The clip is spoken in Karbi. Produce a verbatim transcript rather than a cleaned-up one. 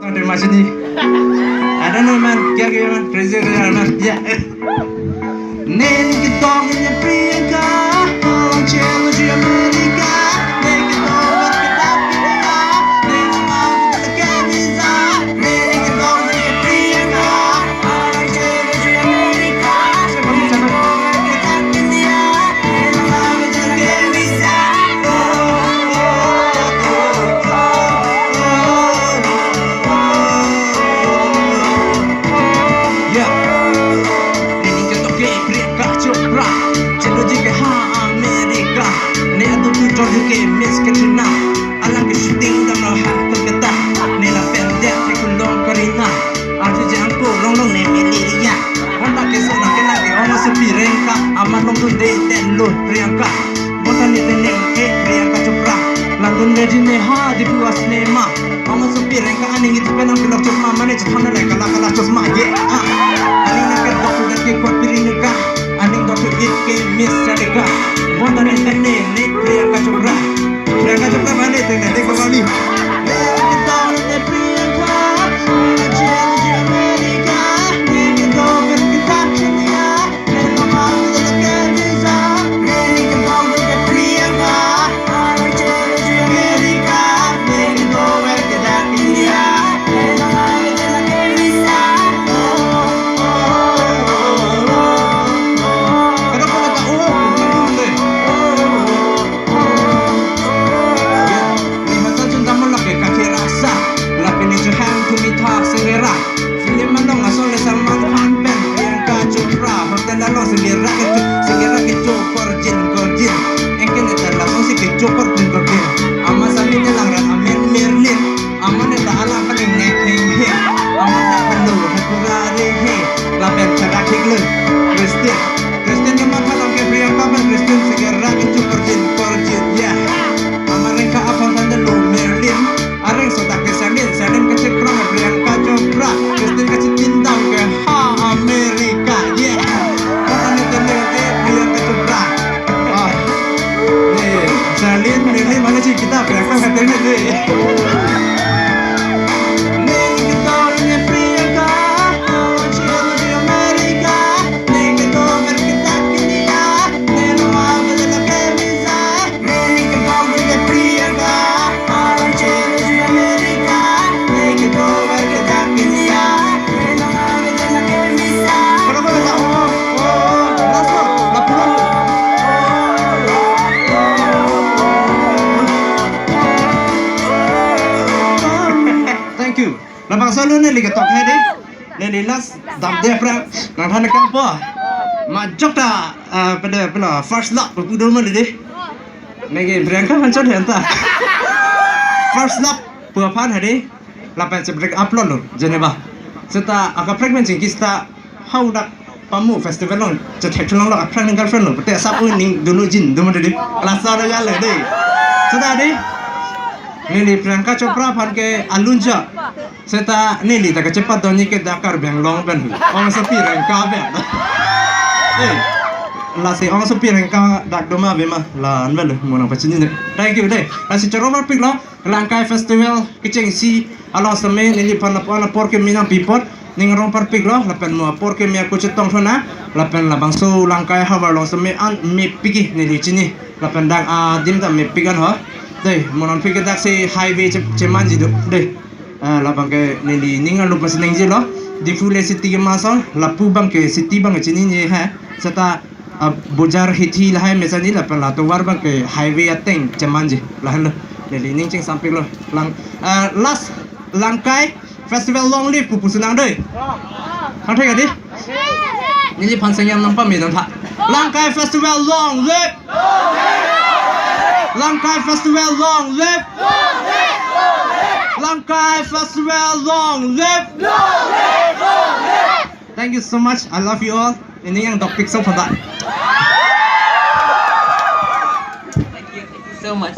Terima kasih. I don't know, man. Kya kya, man? Crazy, crazy, man. Yeah. Neli ketong neli Priyanka, oh, chelo ji America. Neli ketong neli kita Priyanka, neli mau kita ke visa. Neli ketong neli Priyanka, oh, chelo ji America. Neli ketong neli kita India, neli mau kita ke visa. Oh, oh, oh, oh, oh. Ya. Neli ketok ke Priyanka Chopra. Chelo ji ke ha America. Ne adu tu jor ke Miss Katrina. Alang ke shooting damlo ha Kolkata. Ne lapen dia ke kulong Karina. Arju jangko long long ne Meleria. Honda ke sona ke lagi ong so Priyanka. Amat longdunde tenlo Priyanka. Bonta ne teneng ke Priyanka Chopra. Longdunde ji ne ha di puas ne ma. Ong so Priyanka aning itu penang belok chosma mane chethana lai kala kala chosma ye. Ha. Aning na ke dok ke kot Priyanka. Aning dok it ke Miss Radhika. Bonta ne teneng ne Priyanka Chopra. Priyanka Chopra mane teneng ne ko kali. Priyanka, Priyanka, America, America, Film along ason le Salman Khan pen Priyanka Chopra, hotel along si lira kecho, si lira kecho korjin korjin. Anke ne ta lason si kecho korjin korjin. Amat Salman ne langran amen Merlin. Amat ne ta alang paning nek heng heng. Amat ta pelu hekura re he. Lapen chada kikle. Kristen. Kristen ke matha alam ke Priyanka pen Kristen si lira kecho korjin korjin. Ya. Amat rengka aphan tanda lo Merlin. Areng so dak ke Salman, Salman kachekprong Priyanka Chopra, Kristen kachitindam ke ha America, yeah. Kota ne teneng ke Priyanka Chopra. Ah. Ne, Salman, ne, ne, mana si kita Priyanka katene ne. Ne, kita ne Priyanka, oh, chelo ji America, ne, kita America, India, ne, no, ah, bela ke visa. Thank you. Labangso alun neli ketok he dei. Neli last damde aphrang nangthan kangpo. Majok ta, ah, pada, pada first love pu do ma dei. Neke Priyanka aphan chot henta. First love pu aphan hari lapen se break up lo lo, jeneba. Seta akaprek men chingki seta hau dak pamu festival along chethek chulong lo aphrang ning girlfriend lo. Pute sap un ning dulu jin dum dei. Lasa da gal dei. Seta dei. Neli Priyanka Chopra aphan ke alun ja. Seta neli ta kachepadon ni ke dak Karbi Anglong pen hu. Ong so Priyanka pen. Eh, lasi ong so Priyanka dak doma ave ma la an vel mo nangpachini ne. Thank you dei. Lasi choro parpik lo Langkai Festival kechengsi along seme neliphan lapu-an apor keme nangpi apot ning rong parpik lo lapen mo apor keme ako chetong thona lapen labangso Langkai havar along seme an mepik neli chini lapen dak adim ta mepik an ho. Dei, mo nangpik ke dak si highway che-, chemanji do. Dei. Ah, labang ke neli ning arlo pas ningje lo. Diphu le city ke maso, lapu abang ke city abang ke chinine he. Seta, ah, bojar hithi lahai mesen ni lapen la tovar abang ke highway ateng chemanji. Lahenlo. Neli ning chingsampik lo. Lang, ah, last Langkai Festival long live pu pusi nang dei. Hang thek dei. Neliphan sengyan nangpame dam tha. Langkai Festival long live. Langkai Festival long live. Langkai Festival long live. Thank you so much. I love you all. Ini yang dok pixel phone. Thank you. Thank you so much.